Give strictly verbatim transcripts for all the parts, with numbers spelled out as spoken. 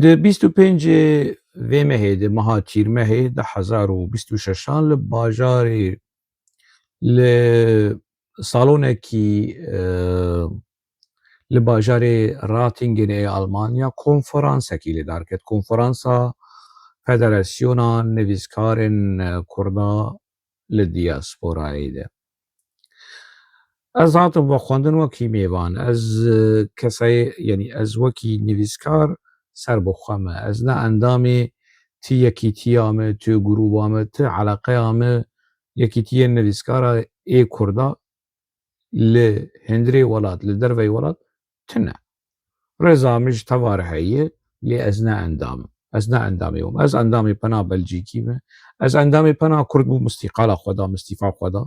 Di bîst û pêncê vê mehê de, meha Tîrmehê du hezar û bîst û şeşan, li bajarê, li salonekî, e, li bajarê Ratingen ê Almanya konferansekî li dar ket. Konferansa Federasyona Nivîskarên, e, Kurda li diasporayê de. Ez hatim vexwendin wekî mêvan. Ez, e, kesayê, yanî ez wekî nivîskar serbixwe me. Ez ne endamê ti yekîtiya me, ti grûba me, ti eleqeya me, yekîtiyên nivîskara ê Kurda li hundirê welat, li derveyî welat tune. Rêza min ji teva re heye, lê ez ne endam im. Ez ne endamê wan im. Ez endamê pena Belcîkî me. Ez endamê pena Kurd bûm, îstîqala xwe da, îstîfa xwe da.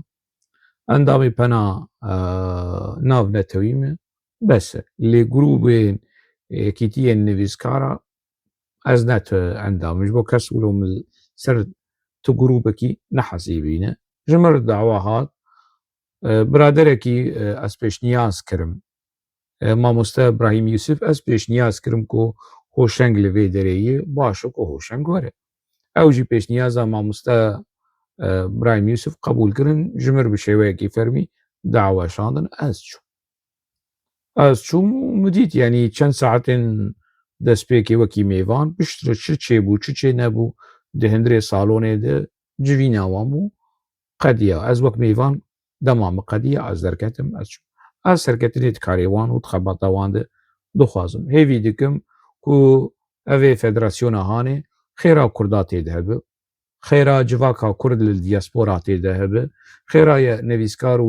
Endamê pena, e, navnetewî me. Bes e. Lê grûbên, e, yekîtiyên nivîskara ez ne ti endam im. Ji bo kes wilo min ser ti grûbekî nehesîbîne. Ji min re dawa hat. E, biraderekî, e, ez pêşniyaz kirim. E, mamoste Ibrahîm Yûsif, ez pêşniyaz kirim ku Hoşeng li vê derê ye, baş e ku Hoşeng were. Ew jî pêşniyaza mamoste, e, Ibrahîm Yûsif qebûl kirin, ji min re bi şêweyekî fermî dawa şandin, ez çûm. Ez çûm û min dît, yanî çend saetên destpêkê wekî mêvan, piştre çi çêbû, çi çê nebû, di hundirê salonê de civîna wan bû, qediya. Ez wek mêvan dema min qediya, ez derketim, ez çûm. Ez serketinê di karê wan û di xebata wan de dixwazim. Hêvî dikim ku ev ê federasyona hanê xêra Kurda tê de hebe, xêra civaka Kurd li diaspora tê de hebe, xêra ye nivîskar û,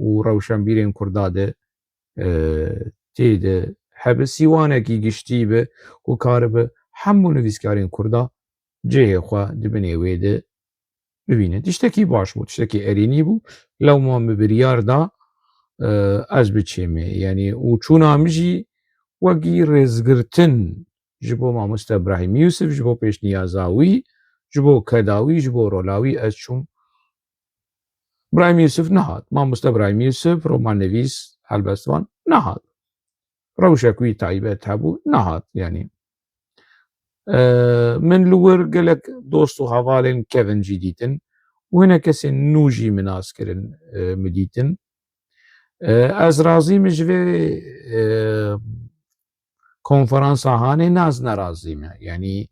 û rewşenbîrên Kurda de, e, tê de hebe, sîwanekî giştî be ku karibe hemû nivîskarên Kurda cihê xwe di binê wê de bibîne. Tiştekî baş bû, tiştekî erênî bû. Lewma min biryar da, e, ez biçême. Yanî û çûna min jî wekî rêzgirtin ji bo mamoste Ibrahîm Yûsif, ji bo pêşniyaza wî, ji bo keda wî, ji bo rola wî ez çûm. Ibrahîm Yûsif nehat. Mamoste Ibrahîm Yûsif, romannivîs, helbestvan nehat. Rewşek wî taybet hebû, nehat, yanî. E, min li wir gelek dost û hevalên kevin jî dîtin û hinek kesên nû jî min nas kirin, e, min dîtin. E, ez razî me ji vê, e, konferansa hanê, ne ez nerazî me. Yanî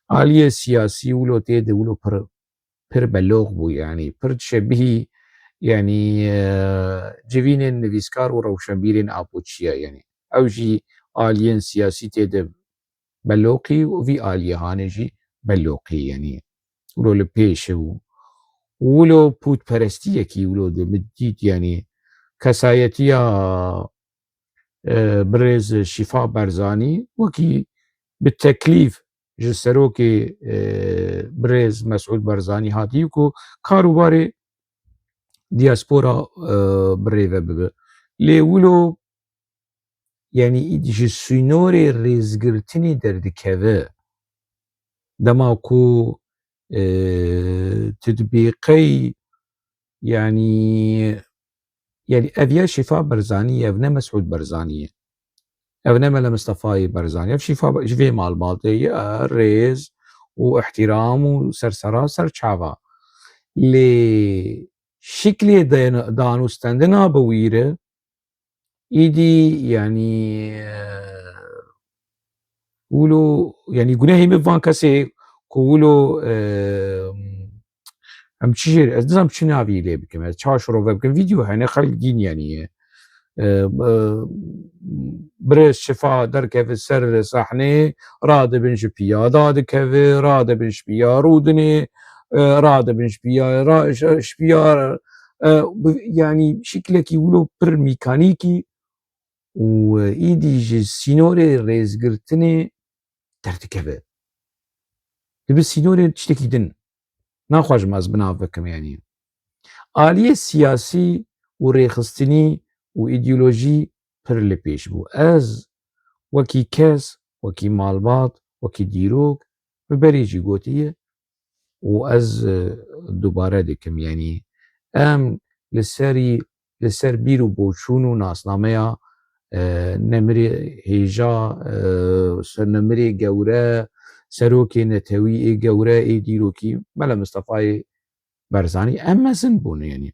aliyê siyasî wilo tê de wilo pir, pir belox bû, yanî pir dişebihî, yanî, e, civînên nivîskar û rewşenbîrên apoçiya, yanî ew jî aliyên siyasî tê de beloqî û vî aliyê hanê jî beloqî, yanî wilo li pêş e û wilo pûtperestiyekî wilo de min dît, yanî kesayetiya, e, birêz Şîfa Barzanî wekî bi teklîf ji serokê, e, birêz Mesûd Barzanî hatî ku karûbarê diaspora, e, bi rê ve bibe. Lê wilo, yanî îd ji sînorê rêzgirtinê derdikeve. Dema ku, e, tu dibî qey, yanî, yanî ev ya Şîfa Barzanî ye, ev ne Mesûd Barzanî ye. Ev ne Mele Mistefayê Barzanî ye. Ev Şîfa Ba-, ji vê malbatê ye, rêz û îhtîram û sersera serçava. Lê şiklê dan-, danûstendina bi wî re, îdî, yanî, e, wilo, yanî gunehê min van kesê ku wilo, e, em çi jê, ez nizam çi navî lê bikim, ez çawa şirove bikim, vîdeo hene xelk dîn, yanî, e, e, birêz Şifa derkeve ser sahnê, radibin ji piya dadikeve, radibin ji piya rûdinê, e, radibin ji piya ra-, ji, ji piya, e, bi, yanî şiklekî wilo pir mîkanîkî û, e, îdî ji sînorê rêzgirtinê derdikeve. Dibe sînorê tiştekî din. Naxwazim ez bi nav bikim, yanî. Aliyê siyasî û rêxistinî û îdeolojî pir li pêş bû. Ez wekî kes, wekî malbat, wekî dîrok, bi berê jî gotiye û ez, e, dubare dikim. Yanî em li serî, li ser bîr û boçûn û nasnameya e, nemirê hêja, e, ser nemirê gewre, serokê netewî ê gewre ê dîrokî, Mele Mistefayê Berzanî, em mezin bûn, yanî.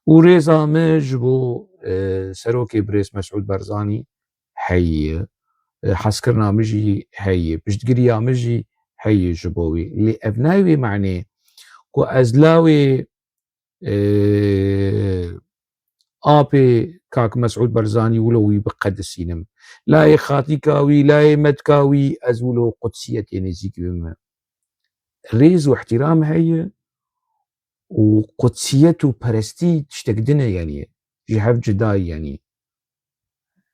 Û rêza min ji bo, e, serokê birêz Mesûd Berzanî heye, e, hezkirina min jî heye, piştgiriya min jî heye ji bo wî. Lê ev nayê wê manê ku ez lawê, e, apê kak Mesûd Berzanî wilo wî biqedisînim. Layê xatîka wî, layê metka wî ez wilo qudsiyetê nêzîk bim. Rêz û ihtiram heye û qudsiyet û perestî tiştek din e, yanî ji hev cuda ye, yanî.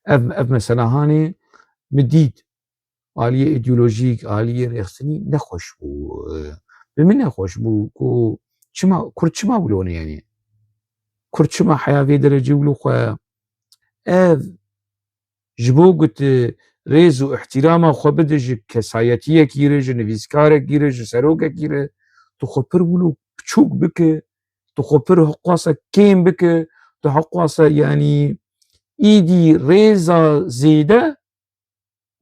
Ev, ev mesela hanê min dît, aliyê îdeolojîk, aliyê rêxistinî nexweş bû. Bi min nexweş bû ku çima, Kurd çima wilo ne, yanî? Kurd çima heya vê derecê wilo xwe, ev ji bo ku tu rêz û ihtirama xwe bide ji kesayetiyekî re, ji nivîskarekî re, ji serokekî re, tu xwe pir wilo piçûk bike, tu xwe pir hiqwasa kêm bike, tu hiqwasa, yanî, îdî rêza zêde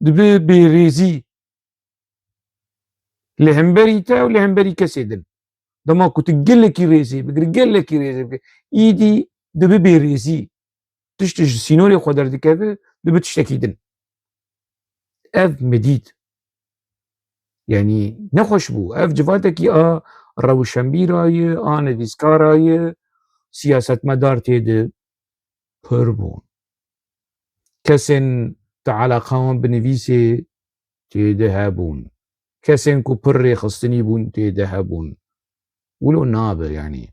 dibe bêrêzî li hemberî te û li hemberî kesê din. Dema ku tu gelekî rêzê bigir, gelekî rêzê bigir, îdî dibe bêrêzî. Tiştê ji sînorê xwe derdikeve, dibe tiştekî din. Ev min dît. Yanî nexweş bû. Ev civatekî a rewşenbîra ye, a nivîskara ye, siyasetmedar tê de pir bûn. Kesên tu eleqa wan bi nivîsê tê de hebûn. Kesên ku pir rêxistinî bûn tê de hebûn. Wilo nabe, yanî.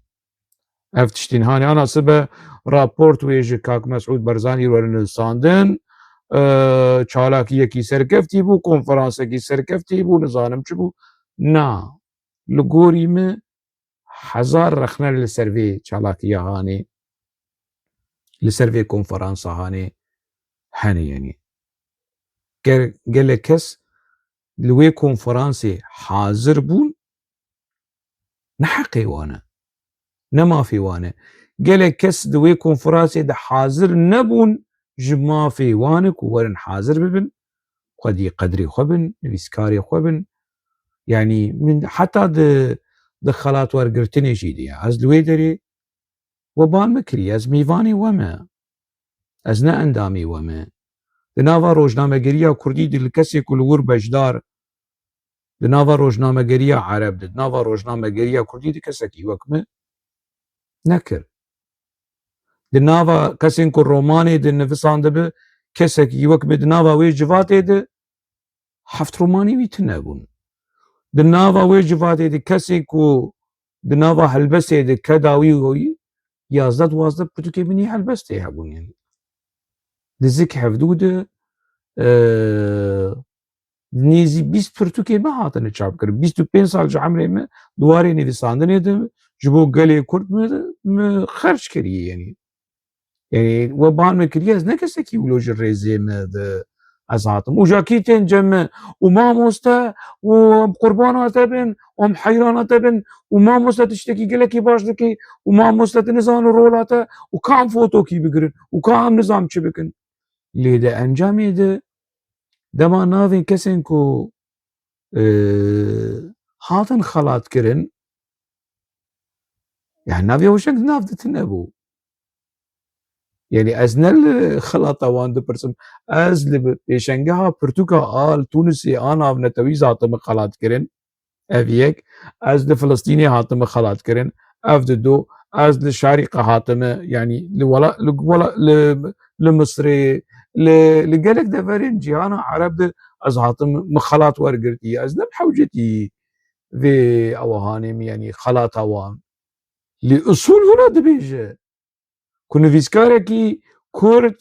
Ev tiştên hanê ana sibe raport wê ji kak Mesûd Berzanî were nivîsandin, e, çalakiyekî serkeftî bû, konferansekî serkeftî bû, nizanim çi bû. Na, li gorî min hezar rexne li ser vê çalakiya hanê, li ser vê konferansa hanê hene, yanî. Ger gelek kes li wê konferansê hazir bûn, ne heqê wan e, ne mafê wan e. Gelek kes di wê konferansê de hazir nebûn, ji mafê wan e ku werin hazir bibin, xwedî qedrê xwe bin, nivîskarê xwe bin. Yanî min heta di, di xelatwergirtinê jî diye. Ez li wê derê we ban min kiriye, ez mêvanê we me. Ez ne endamê we me. Di nava rojnamegeriya kurdî de li kesê ku li wir beşdar, di nava rojnamegeriya ereb de, di nava rojnamegeriya kurdî de kesekî wek min nekir. Di nava kesên ku romanê de nivisandibe, kesekî wek min di nava wê civatê de heft romanî wî tune bûn. Di nava wê civatê de kesên ku di nava helbestê de keda wî û wî yazdeh duwazdeh pirtûkê min ê helbestê hebûn, yanî. Di zik hevdû de, e, nêzî bîst pirtûkê me hatine çapkirin. Bîst û pênc sal ji emrê me di warê nivîsandinê de ji bo gelê Kurd me, me xerc kiriye, yanî. Yanî we ban me kiriye, ez ne kesekî wilo ji rêzê me de ez hatim. Û ja kî tên cem me û mamoste û em qurbana te bin, em heyrana te bin û mamoste tiştekî gelekî baş dikî û mamoste tu nizan rola te û ka em fotokî bigirin û ka em nizam çi bikin. Lê di encamê de dema navên kesên ku, e, hatin xelatkirin, yani navê Hoşeng di nav de tune bû. Yani ez ne li xelata wan dipirsim, ez li pêşengeha pirtûka a li Tûnisê a navnetewî hatime xelatkirin. Ev yek, ez li Filistînê hatime xelatkirin. Ev di do, ez li Şarîqe hatime, yanî li wela-, li wela-, li, li Misrê, li, li gelek deverên cîhana Ereb de ez hatim, min xelat wergirtiye. Ez ne bi hewcetî vê ewahanê min, yanî xelata wan. Lê usûl wilo dibêje ku nivîskarekî Kurd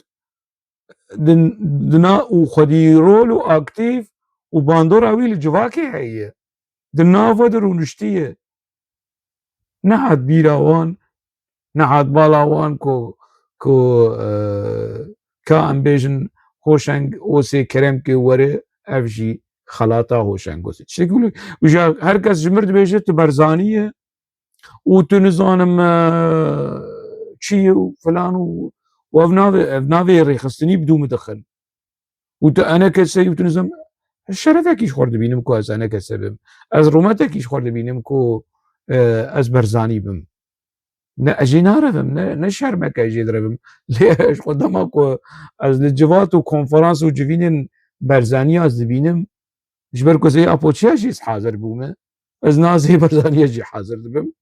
di, di na û xwedî rol û aktîf û bandora wî li civakê heye. Di nav we de rûniştiye. Nehat bîra wan, nehat bala wan ku, ku, e, ka em bêjin Hoşeng Osê Kerem ke were, ev jî xelata Hoşeng Osê. Tiştekî wilo, û ja her kes ji mir dibêje tu Berzanî ye, û tu nizanim, e, çi ye û filan û, û ev navê, ev navê rêxistinî bi dû min dixin. Û tu enekese yî û tu nizam, ez şerefekî ji xwe dibînim ku ez enekese bim. Ez rûmetekî ji xwe dibînim ku, e, ez Berzanî bim. Ne ez jê narevim, ne, ne şermeke ez jê direvim. Lê ji xwe dema ku ez li civat û konferans û civînên Berzanî ez dibînim, ji ber ku ez ê Apoçiya jî ez hazir bûme, ez na ez ê Berzaniya jî hazir dibim.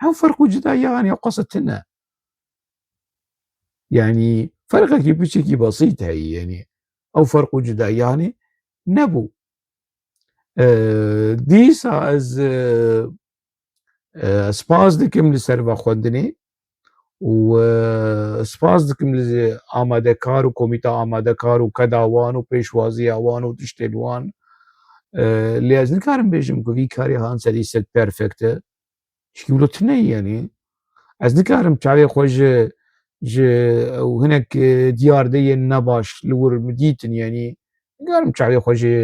Ew ferq û cudayiya, yanî, ew qasa tune. Yanî, ferqekî piçekî besît heye, yanî, ew ferq û cudayiya, yanî, nebû. E, dîsa ez, e, e, spas dikim li ser vexwendinê û, e, spas dikim li amadekar û komîta amadekar û keda wan û pêşwaziya wan û tiştên wan. E, lê ez nikarim bêjim ku vî karê han sedî sed perfekt e. Çikî wilo tune ye, yanî. Ez nikarim çavê xwe ji, ji ew hinek, e, diyardeyên nebaş li wir min dîtin, yanî. Nikarim çavê xwe jê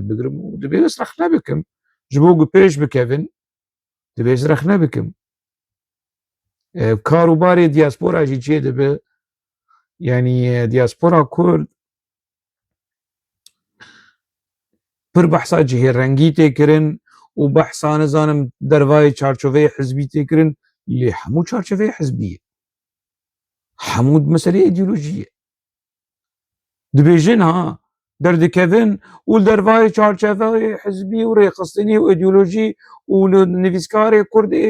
bigirim û dibê ez rexne bikim. Ji bo ku pêş bikevin, dibê ez rexne bikim. E, kar û barê diaspora jî çê dibe. Yanî, e, diaspora Kurd pir behsa cihêrengî tê kirin û behsa, nizanim, dervayê çarçoveyê hizbî tê kirin, lê hemû çarçoveyê hizbî ye. Hemû meseleyê îdeolojî ye. Dibêjin, ha, derdikevin û li dervayê çarçoveyê hizbî û rêxistinî û îdeolojî û li nivîskarê Kurd ê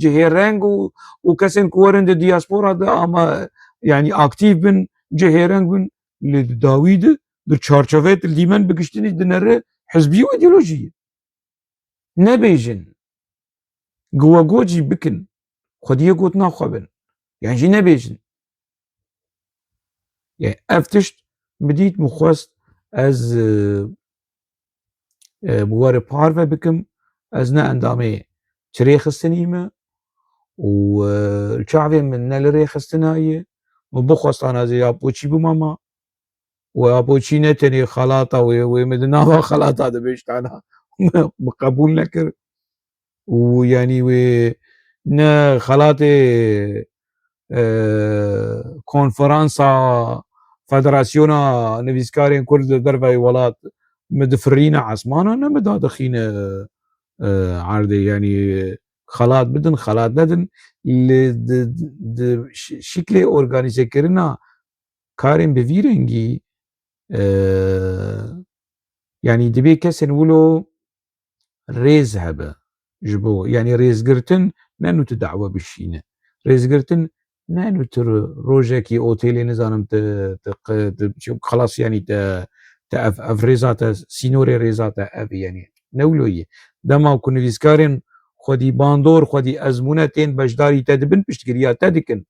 cihêreng û, û kesên ku werin di diaspora de ama, yanî, aktîf bin, cihêreng bin, lê di dawî de, di çarçoveyê di dîmen bi giştinî dinere hizbî û îdeolojî ye. Nebêjin. Giwegot jî bikin. Xwediyê gotina xwe bin. Yan jî nebêjin. Yani ev tişt min dît, min xwest ez, e, e, bi we re parve bikim. Ez ne endamê çi rêxistinî me û, e, çavê min ne li rêxistina ye. Min bixwestan ez ê Apoçî bimama. Û Apoçî ne tenê xelata wê, wê min di nava xelata de bêjtana. Min qebûl nekir. Û yanî wê ne xelatê, e, konferansa Federasyona Nivîskarên Kurd li derveyî welat min difirîne esmana, ne min dadixîne, e, erdê. Yanî xelat bidin, xelat nedin. Li di, di şi-, şiklê organîzekirina karên bi vî rengî, e, yanî dibê kesên wilo rêz hebe ji bo, yanî rêzgirtin ne nû tu dawe bişîne. Rêzgirtin ne nû tu rojekî otêlê, nizanim, tu, tu, tu, tu, xelas, yanî te, te ev, ev rêza te, sînorê rêza te ev, yanî ne wilo ye. Dema ku nivîskarên xwedî bandor, xwedî ezmûne tên beşdarî te dibin, piştgiriya te dikin.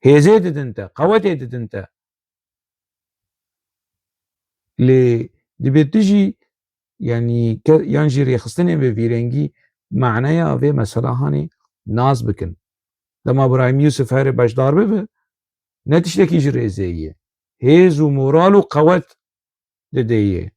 Hêzê didin te, qewetê didin te. Lê dibê tu jî, yanî ke-, yan jî rêxistinên bi vî rengî maneya vê mesela hanê nas bikin. Dema Birahîm Yûsif here beşdar bibe, ne tiştekî ji rêzê ye. Hêz û moral û qewet didê yê.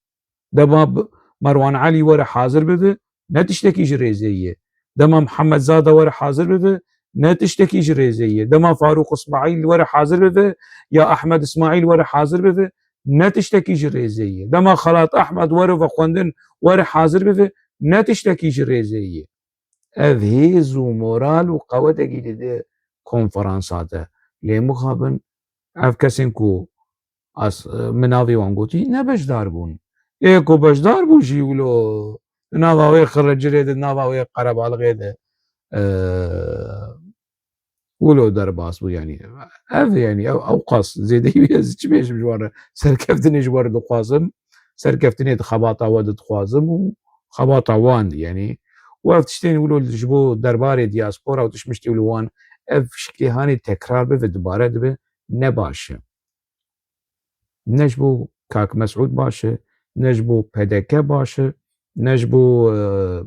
Dema b-, Merwan Elî were hazir bibe, ne tiştekî ji rêzê ye. Dema Mihemed Zada were hazir bibe, ne tiştekî ji rêzê ye. Dema Farûq Ismaîl were hazir bibe, ya Ehmed Ismaîl were hazir bibe, ne tiştekî ji rêzê ye. Dema Xelat Ehmed were vexwendin, were hazir bibe, ne tiştekî ji rêzê ye. Ev hêz û moral û qewetekî dide konferansa te. Lê mixabin ev kesên ku ez, min navê wan gotî, ne beşdar bûn. Ê ku beşdar bû jî wilo di nava wê xirrecirê de, di nava wê qerebalixê de, e, wilo derbas bû, yanî. Ev, yanî, ew, ew qas zêdeyî wî ez çi bêjim ji wan re? Serkeftinê ji wan re dixwazim. Serkeftinê di xebata we de dixwazim û xebata wan de, yanî. Û ev tiştên wilo ji bo derbarê diaspora û tişmiştê wilo wan, ev şiklê hanê tekrar bibe, dubare dibe, ne baş e. Ne ji bo Kak Mesûd baş e, ne ji bo P D K baş e, ne ji bo, e,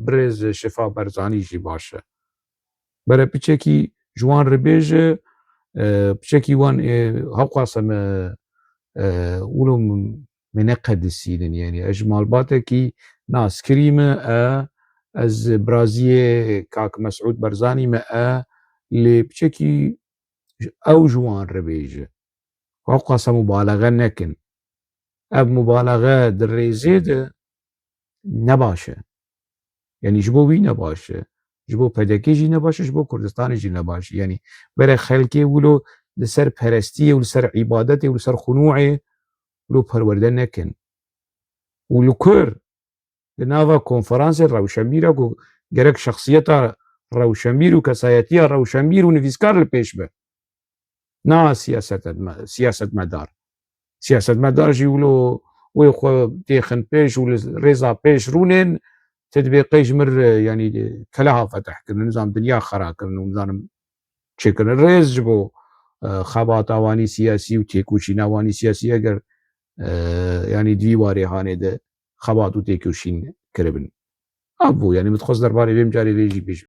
birêz Şifa Berzanî jî baş e. Bere piçekî ji wan re bêje, e, piçekî wan, e, hewqasa me, e, wilo me neqedisînin, yanî ez ji malbatekî naskirî me, e, ez biraziyê Kak Mesûd Berzanî me, e, lê piçekî ew ji wan re bêje. Ew qasa mubalaxe nekin. Ev mubalaxe di rêzê de ne baş e. Yanî ji bo wî ne baş e. Ji bo P D K jî ne baş e, ji bo Kurdistanê jî ne baş e. Yanî bere xelkê wilo li ser perestiyê û li ser îbadetê û li ser xunûê wilo perwerde nekin. Û li kur di nava konferansê rewşenbîra ku gerek şexsiyeta rewşenbîr û kesayetiya rewşenbîr û nivîskar li pêş be. Na siyasetme-, siyasetmedar. Siyasetmedar jî wilo wê xwe têxin pêş û li rêza pêş rûnên, te dibê qey ji mir, e, yanî, e, keleha feteh kirin, nizam dinya xera kirin û nizanim çêkirin. Rêz ji bo, e, xebata wanî siyasî û têkoşîna wanî siyasî eger, e, yanî di vî warê hanê de xebat û têkoşîn kiribin. Ev bû, yanî min dixwest derbarê vê mijarê vê jî bêjim.